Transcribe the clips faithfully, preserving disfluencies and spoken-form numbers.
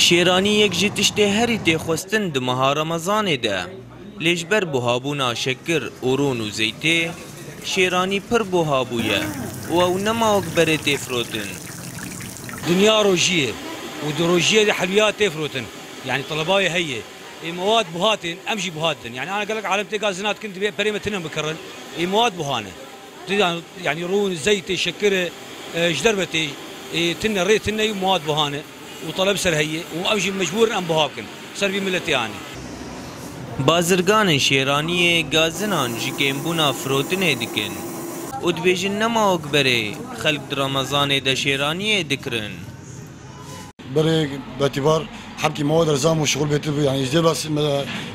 Şêranî yek ji tiştê herî tê xwestin di meha Remezanê de. Lê ji ber buhabûna şekir û rûn û zeytê, şêranî pir buha bûye û ew nema wek berê tê firotin. Dinya rojiyê û di rojiyê de helwiyat tê firotin. Yanî teleba wê heye. Ê mewad buha tên, em jî buha didin. Yanî ana gelek alem têka zina dikin, divê perê me tune bikirin. Ê mewad buha ne. Yanî, yanî rûn, zeytê, şekirê, e, ji derve tê, e, tune, rê tune û mewad buha ne. Û taleb ser heye û ew jî mecbûr in em buha bikin. Ser vî miletê anî. Bazirganên şêraniyê gazinan ji kêmbûna firotinê dikin û dibêjin nema wek berê xelk di Remezanê de şêraniyê dikirin. Berê betibar hebkî mewad erzan bû, şixul bêtir bû. Yanî ji dê bas me,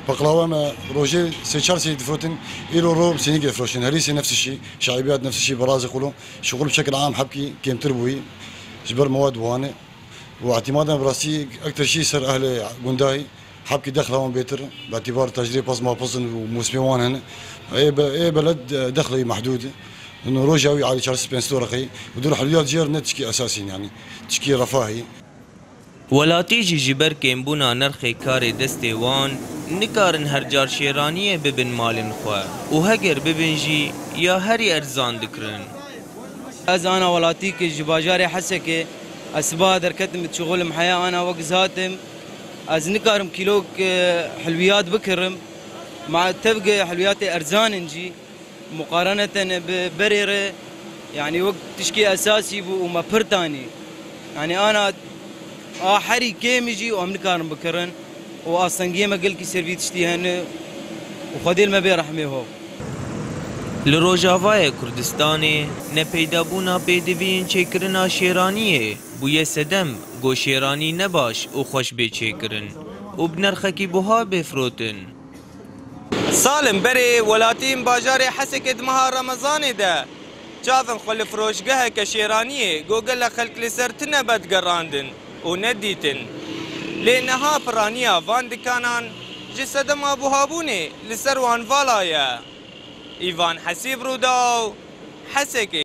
peqlawa me rojê sê çar sêyî difirotin, îro ro sênîkê difiroşin. Herî sê nefsişî, şaibiyat nefsişî, berazê xulu. Şixul bi şekil am hebkî kêmtir bûyî. Ji ber mewad buhane. Û ihtimal de bi rastî ektir şî ser ehlê gundahî. Hebkî dexla wan bêtir, betibar tecrê pas mapizin û mûsmê wan hene. Ê be-, ê beled de-, dexleyî mehdûd. Ino roja wî alî çar sed pênc sed werqî. Û dur heliyat jêr ne tişkî esasî in, yanî tişkî refahî. Welatî jî ji ber kêmbûna nirxê karê destê wan nikarin her car şêraniyê bibin malên xwe û heger bibin jî ya herî erzan dikirin. Ez ana welatî ke ji bajarê Hesekê, ez sibaha derketim bi şixulim heya ana wek zatim. Ez nikarim kîlok, e, hilwiyat bikirim. Ma tevge hilwiyatê erzan in jî. Muqareneten bi berê re, yanî wek tişkê esasî bû û me pir tanî. Yanî ana a herî kêmî jî û em nikarin bikirin û astengiyê me gelkî ser vî tiştî hene û Xwedê li me bê rehmê ho. Li Rojavayê Kurdistanê nepeydabûna pêdiviyên çêkirina şêraniyê bûye sedem, go şêranî ne baş û xweş bê çêkirin û bi nirxekî buha bê firotin. Salim berê welatiyên bajarê Hesekê di meha Remezanê de çavên xwe li firoşgeheke şêraniyê go gelek xelk li ser tune vedigerandin û nedîtin. Lê niha piraniya van dikanan ji sedema buhabûnê li ser wan vala ye. Îvan Hesîb, Rûdaw, Hesekê.